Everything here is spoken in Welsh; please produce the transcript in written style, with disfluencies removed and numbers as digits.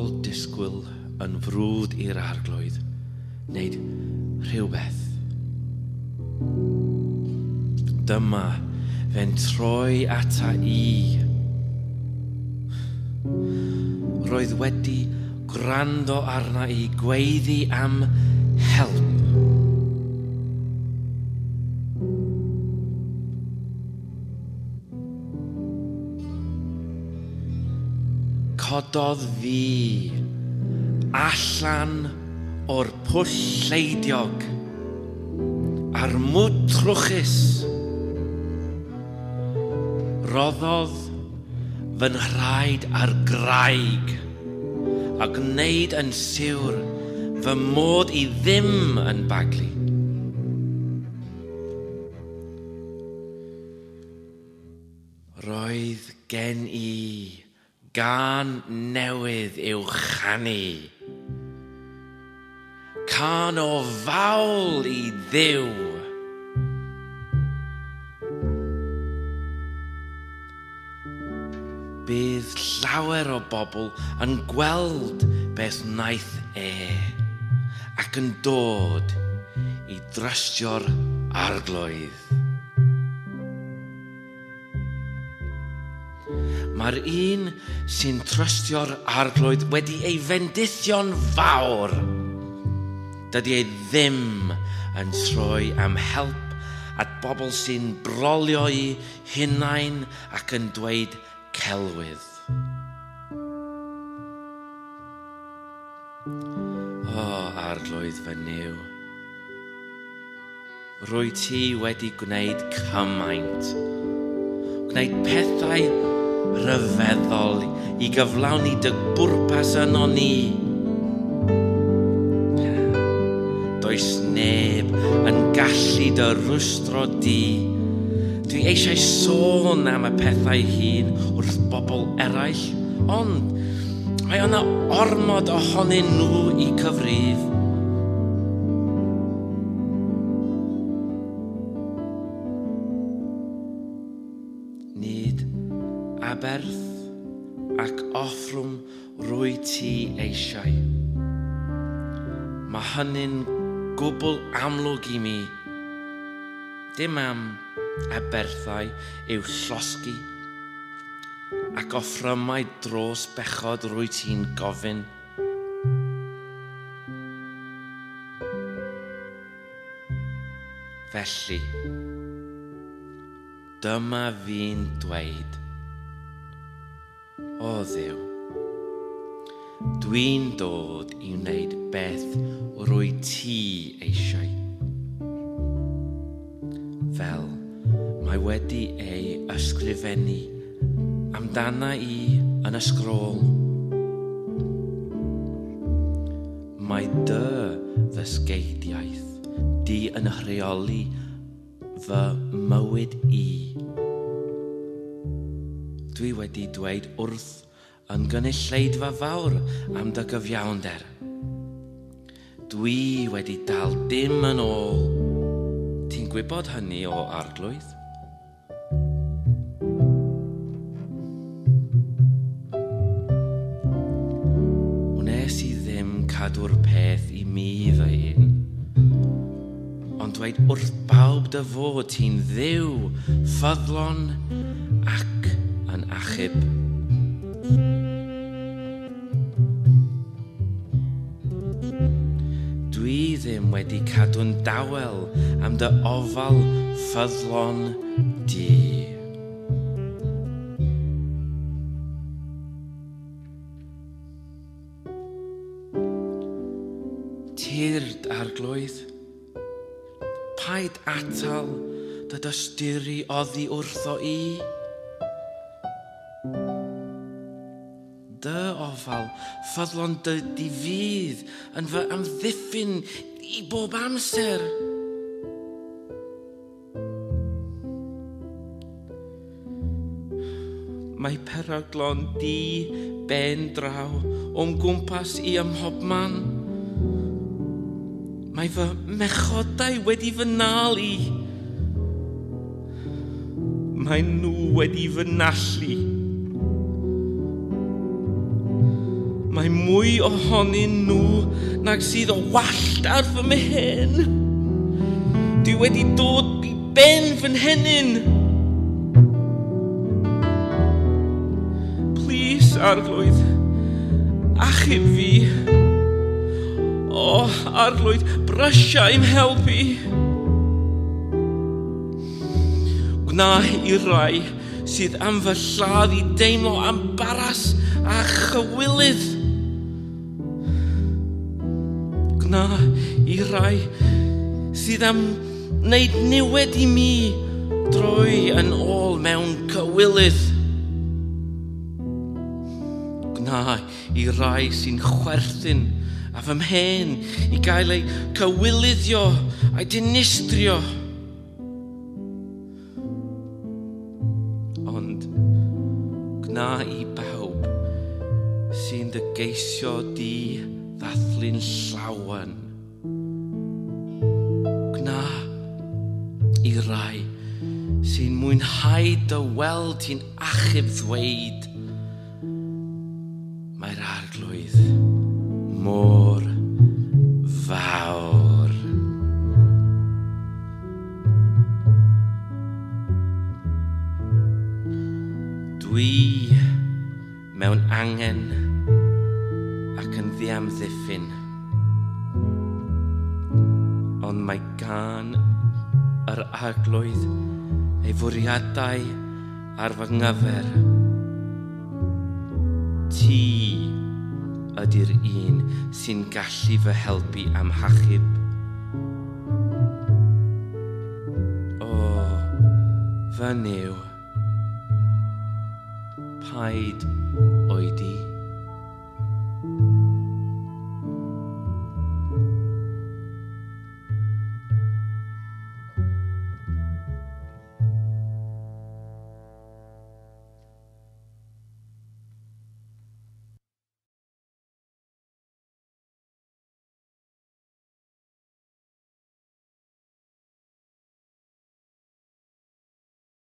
ôl disgwyl yn frwd i'r Arglwydd wneud rhywbeth, dyma fe'n troi ata i. Roedd wedi gwrando arna i, gweiddi am help. Cododd fi allan o'r pwll lleidiog a'r mwd trwchus. Roddodd fy nhraed ar graig a gwneud yn siwr fy mod i ddim yn baglu. Roedd gen i gân newydd i'w chanu. Cân o fawl i Dduw. Bydd llawer o bobl yn gweld beth wnaeth e ac yn dod i drystio'r Arglwydd. Mae'r un sy'n trystio'r Arglwydd wedi ei fendithio'n fawr. Dydy e ddim yn troi am help at bobl sy'n brolio'u hunain ac yn dweud celwydd. O, Arglwydd fy Nuw, rwy ti wedi gwneud cymaint, gwneud pethau rhyfeddol i gyflawni dy bwrpas yno ni. Does neb yn gallu dy rwystro di. Dwi eisiau sôn am y pethau hyn wrth bobl eraill, ond mae yna ormod ohonyn nhw i cyfrif. Nid aberth ac offrwm rwy ti eisiau. Mae hynny'n gwbl amlwg i mi. Dim am aberthau yw llosgi ac offrymau dros bechod rwy ti'n gofyn. Felly, dyma fi'n dweud, O Dduw, dwi'n dod i wneud beth rwy ti eisiau. Fel mae wedi ei ysgrifennu amdana i yn y sgrôl. Mae dy ddysgeidiaeth di yn rheoli fy mywyd i. Dwi wedi dweud wrth yn gynulleidfa fawr am dy gyfiawnder. Dwi wedi dal dim yn ôl. Ti'n gwybod hynny o Arglwydd? Wnes i ddim cadw'r peth i mi fy hun, ond dweud wrth bawb dy fod ti'n Dduw ffyddlon ac yn achub. Dwi ddim wedi cadw'n dawel am dy ofal ffyddlon di. Tyrd, Arglwydd, paid atal dy dosturi oddi wrtho i. Dy ofal ffyddlon dy di fydd yn fy amddiffyn i bob amser. Mae peryglon di ben draw o'm gwmpas i ym mhobman. Mae fy mechodau wedi fy nal i. Mae nhw wedi fy nallu. Mae mwy ohonyn nhw nag sydd o wallt ar fy mhen. Dwi wedi dod i ben fy nhenyn. Plîs, Arglwydd, achub fi. O, Arglwydd, brysia i'm helpu. Gwna i rai sydd am fy lladd i deimlo ambaras a chywilydd. Gwna i rai sydd am wneud niwed i mi droi yn ôl mewn cywilydd. Gwna i rai sy'n chwerthin a fy mhen i gael eu cywilyddio a'i dinistrio. Ond gwna i bawb sy'n dy geisio di ddathlu'n llawen. Gwna i rai sy'n mwynhau dy weld ti'n achub ddweud, mae'r Arglwydd mor fawr. Dwi mewn angen ac yn ddiamddiffyn, ond mae gan yr Arglwydd ei fwriadau ar fy nghyfer. Ti ydy'r un sy'n gallu fy helpu am hachub. O, fy Nuw, paid oedi.